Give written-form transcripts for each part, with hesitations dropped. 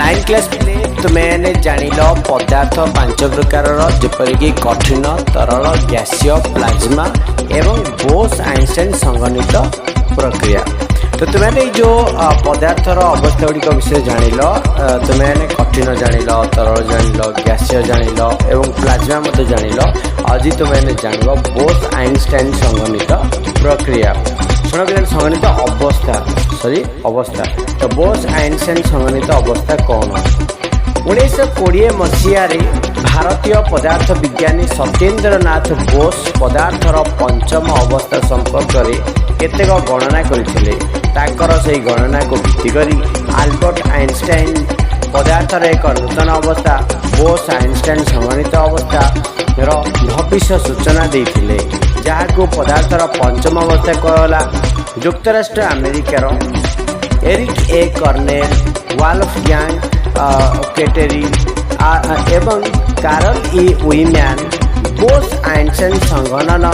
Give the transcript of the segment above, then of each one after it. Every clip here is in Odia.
ନାଇନ୍ କ୍ଲାସ୍ ପିଲେ, ତୁମେମାନେ ଜାଣିଲ ପଦାର୍ଥ ପାଞ୍ଚ ପ୍ରକାରର, ଯେପରିକି କଠିନ, ତରଳ, ଗ୍ୟାସୀୟ, ପ୍ଲାଜମା ଏବଂ ବୋସ୍ ଆଇନଷ୍ଟାଇନ୍ ସଂଘନିତ ପ୍ରକ୍ରିୟା। ତ ତୁମେମାନେ ଏଇ ଯେଉଁ ପଦାର୍ଥର ଅବସ୍ଥା ଗୁଡ଼ିକ ବିଷୟରେ ଜାଣିଲ, ତୁମେମାନେ କଠିନ ଜାଣିଲ, ତରଳ ଜାଣିଲ, ଗ୍ୟାସୀୟ ଜାଣିଲ ଏବଂ ପ୍ଲାଜମା ମଧ୍ୟ ଜାଣିଲ। ଆଜି ତୁମେମାନେ ଜାଣିବ ବୋସ୍ ଆଇନଷ୍ଟାଇନ୍ ସଂଘନିତ ପ୍ରକ୍ରିୟା। ଶୁଣ ପିଲାମାନେ, ସଂଘନିତ ଅବସ୍ଥା, ସରି, ଅବସ୍ଥା। ତ ବୋସ୍ ଆଇନଷ୍ଟାଇନ୍ ସଂଘନିତ ଅବସ୍ଥା କ'ଣ? 1920 ମସିହାରେ ଭାରତୀୟ ପଦାର୍ଥ ବିଜ୍ଞାନୀ ସତ୍ୟେନ୍ଦ୍ରନାଥ ବୋଷ ପଦାର୍ଥର ପଞ୍ଚମ ଅବସ୍ଥା ସମ୍ପର୍କରେ କେତେକ ଗଣନା କରିଥିଲେ। ତାଙ୍କର ସେହି ଗଣନାକୁ ଭିତ୍ତି କରି ଆଲବର୍ଟ ଆଇନଷ୍ଟାଇନ୍ ପଦାର୍ଥର ଏକ ନୂତନ ଅବସ୍ଥା, ବୋସ୍ ଆଇନଷ୍ଟାଇନ୍ ସଂଘନିତ ଅବସ୍ଥାର ଭବିଷ୍ୟ ସୂଚନା ଦେଇଥିଲେ, ଯାହାକୁ ପଦାର୍ଥର ପଞ୍ଚମ ଅବସ୍ଥା କୁହାଗଲା। ଯୁକ୍ତରାଷ୍ଟ୍ର ଆମେରିକାର ଏରିକ୍ ଏ କର୍ନେଲ, ୱାଲଫଗ୍ୟାଙ୍ଗ କେଟେରି ଏବଂ କାରଲ ଇ ୱିମ୍ୟାନ୍ ବୋସ୍ ଆଇନଷ୍ଟାଇନ୍ ସଂଘନନ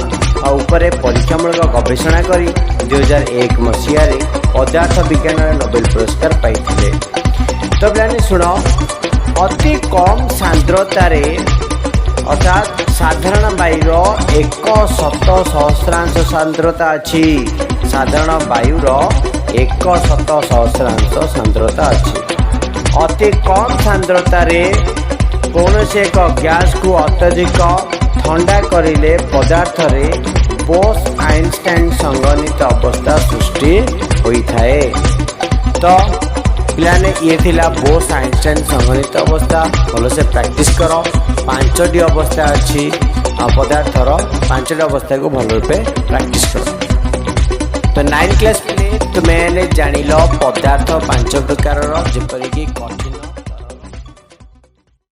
ଉପରେ ପରୀକ୍ଷାମୂଳକ ଗବେଷଣା କରି 2001 ମସିହାରେ ପଦାର୍ଥ ବିଜ୍ଞାନରେ ନୋବେଲ ପୁରସ୍କାର ପାଇଥିଲେ। ତ ପିଲାମାନେ ଶୁଣ, ଅତି କମ୍ ସାନ୍ଦ୍ରତାରେ, ଅର୍ଥାତ୍ ସାଧାରଣ ବାୟୁର ଏକ ଶତ ସହସ୍ରାଂଶ ସାନ୍ଦ୍ରତା ଅଛି। ସାଧାରଣ ବାୟୁର ଏକ ଶତ ସହସ୍ରାଂଶ ସାନ୍ଦ୍ରତା ଅଛି। ଅତି କମ୍ ସାନ୍ଦ୍ରତାରେ କୌଣସି ଏକ ଗ୍ୟାସକୁ ଅତ୍ୟଧିକ ଥଣ୍ଡା କରିଲେ ପଦାର୍ଥରେ ବୋସ୍ ଆଇନଷ୍ଟାଇନ୍ ସଂଘନିତ ଅବସ୍ଥା ସୃଷ୍ଟି ହୋଇଥାଏ। ତ ପିଲାମାନେ, ଇଏ ଥିଲା ବୋସ୍ ଆଇନଷ୍ଟାଇନ୍ ସଂଘନିତ ଅବସ୍ଥା। ଭଲସେ ପ୍ରାକ୍ଟିସ୍ କର। ପାଞ୍ଚଟି ଅବସ୍ଥା ଅଛି ପଦାର୍ଥର। ପାଞ୍ଚଟି ଅବସ୍ଥାକୁ ଭଲ ରୂପେ ପ୍ରାକ୍ଟିସ୍ କର। ତ ନାଇନ୍ କ୍ଲାସ୍ ପିଲେ, ତୁମେମାନେ ଜାଣିଲ ପଦାର୍ଥ ପାଞ୍ଚ ପ୍ରକାରର, ଯେପରିକି କଠିନ